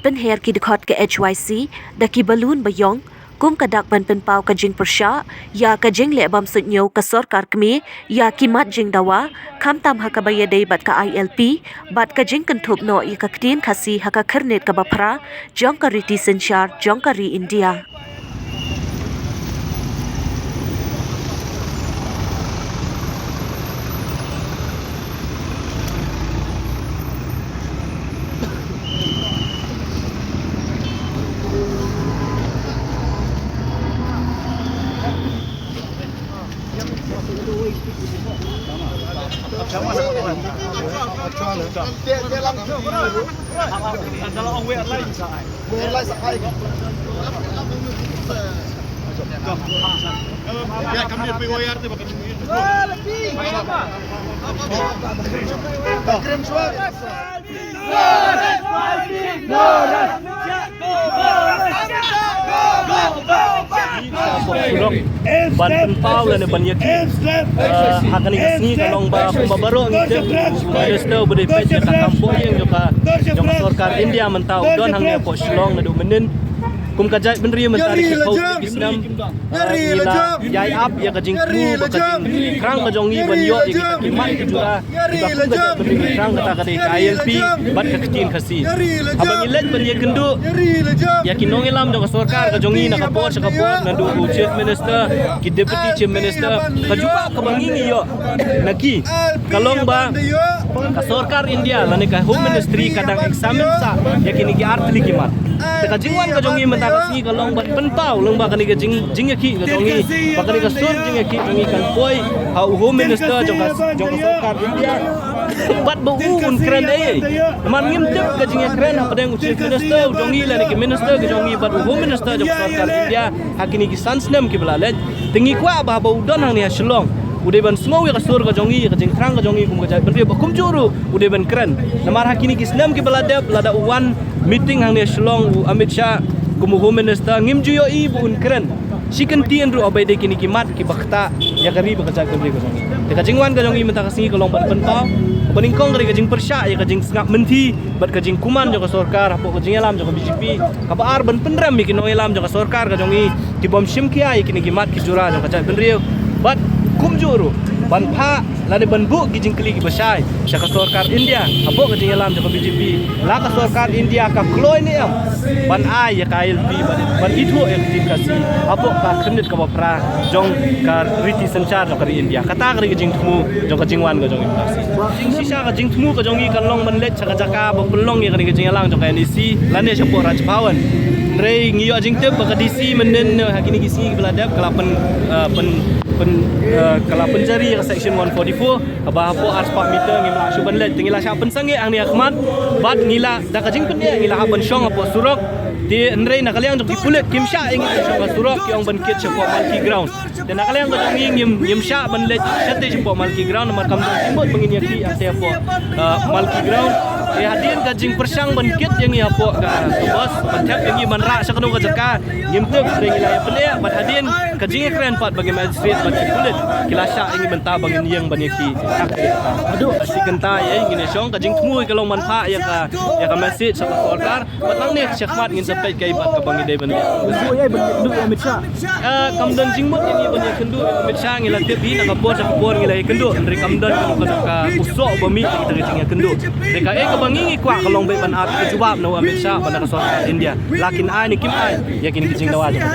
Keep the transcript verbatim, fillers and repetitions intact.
pynher ki dkhot ka H Y C da ki balloon ba ïong, kum ka dak ban pynpaw ka jingpyrshah ïa ka jingleh bym suidñiew ka sorkar kmie ïa ki mat jingdawa, khamtam ha kaba ïadei bad ka I L P, bad ka jingkynthup noh ïa ka ktien Khasi ha ka khyrnit kaba phra jong ka riti synshar jong ka ri India. Surok ban pynpaw lane ban ïakhih, eh, ha kane ka sngi ka long ba kumba baroh ngi tip, u Minister uba dei peit ïa ka kam pohïing jong ka, jong ka sorkar India mynta u don hangne hapoh Shillong naduh mynnin. Kum ka jaitbynriew mynta ki phew tylli ki snem, eh, ngi la ïai ap ïa ka jingthmu bad ka jingthrang ka jong ngi ban ïoh ïa ki mat ki jura. Kiba kum ka jaitbynriew ngi thrang kata ka dei ka I L P bad ka ktien Khasi. Haba ngi leit ban ïakynduh ïa ki nongïalam jong ka sorkar ka jong ngi na ka por sha ka por, naduh u Chief Minister, ki Deputy Chief Minister, ka jubab kaba ngi ngi ïoh na ki ka long ba ka sorkar India lane ka Home Ministry ka dang examine sah ïa kine ki ar tylli ki mat. Te ka jingwan ka jong ngi mynta ka sngi ka long ban pynpaw lyngba kane ka jing, jingïakhih ka jong ngi, ba kane ka sur jingïakhih jong ngi kan poi ha u Home Minister jong ka, jong ka sorkar India. Bad ba u un kren ei ei. Namar ngim tip ka jingïakren hapdeng u Chief Minister u jong ngi lane ki Minister ka jong ngi bad u Home Minister jong ka sorkar India ha kine ki san snem kiba la leit. Te ngi kwah ba haba u don hangne ha Shillong u dei ban sngew ïa ka sur ka jong ngi, ïa ka jingthrang ka jong ngi kum ka jaitbynriew, ba kumjuh ruh u dei ban kren. Namar ha kine ki snem kiba la dep, lada u wan meeting hangne ha Shillong u Amit Shah kum u Home Minister, ngim ju ïohi ba un kren shi kyntien ruh haba ïadei kine ki mat kiba ktah ïa ka ri bad ka jaitbynriew ka jong ngi. Te ka jingwan ka jong ngi mynta ka sngi ka long ban pynpaw, kaba nyngkong ka dei ka jingpyrshah ïa ka jingsngap mynthi bad ka jingkuman jong ka sorkar hapoh ka jingïalam jong ka B J P. Kaba ar, ban pynrem ïa ki nongïalam jong ka sorkar ka jong ngi ki bym shim khia ïa kine ki mat ki jura jong ka jaitbynriew. Bad kumjuh ruh ban phah lane ban buh ki jingkylli kiba shai sha ka sorkar India hapoh ka jingïalam jong ka B J P, la ka sorkar India ka kloi ne em ban ai ïa ka I L P, ban, ban ithuh ïa ka ktien Khasi hapoh ka khyrnit kaba phra jong ka riti synshar jong ka ri India. Kata ka dei ka jingthmu jong ka jingwan ka jong ngi. Jingshisha ka jingthmu ka jong ngi kan long ban leit sha ka jaka ba pynlong ïa kane ka jingïalang jong ka N E C lane shapoh Raj Bhavan. Hynrei ngi ïoh jingtip ba ka D C mynnin ha kine ki sngi kiba la dep ka la pyn, eh, pyn, pyn, eh, ka la pynjari ïa ka section one forty-four, kaba hapoh arspah meter ngim lah shuh ban leit. Te ngi la shah pynsangeh hangne ha khmat bad ngi la, da ka jingpyni ngi la hap ban shong hapoh surok. Te hynrei na ka liang jong ki pulit kim shah ïa ngi ban shong ha surok, ki ong ban kit shapoh Malki Ground. Te na ka liang ka jong ngi ngim, ngim shah ban leit shatei shapoh Malki Ground namar kam don jingmut ba ngin ïakhih hangtei hapoh, eh, Malki Ground. Te hadien ka jingpyrshang ban kit ïa ngi hapoh ka, ka bus, ban thep ïa ngi ban rah sha kano ka jaka ngim tip, hynrei ngi la ïa pyneh bad hadien ka jingïakren pat bad ki magistrate bad ki pulit, ki la shah ïa ngi mynta ba ngin ïeng ban ïakhih. Haduh shi kynta ïa ngin ïa shong, ka jingthmu ka long ban phah ïa ka, ïa ka message sha ka sorkar. Bad nangne shakhmat ngin sa peit kaei pat kaba ngi dei ban leh. Ngi buh ïa ban ïakynduh ïa u Amit Shah. Ah, kam don jingmut ïa ngi ban ïakynduh ïa u Amit Shah, ngi la tip hi na ka por sha ka por ngi la ïakynduh, hynrei kam don kano kano ka u soh ba mih ïa kita ki jingïakynduh. Te kaei kaba ngi ngi kwah ka long beit ban ap ka jubab na u Amit Shah bad na ka sorkar India, la kin ai ne kim ai ïa kine ki jingdawa jong ka.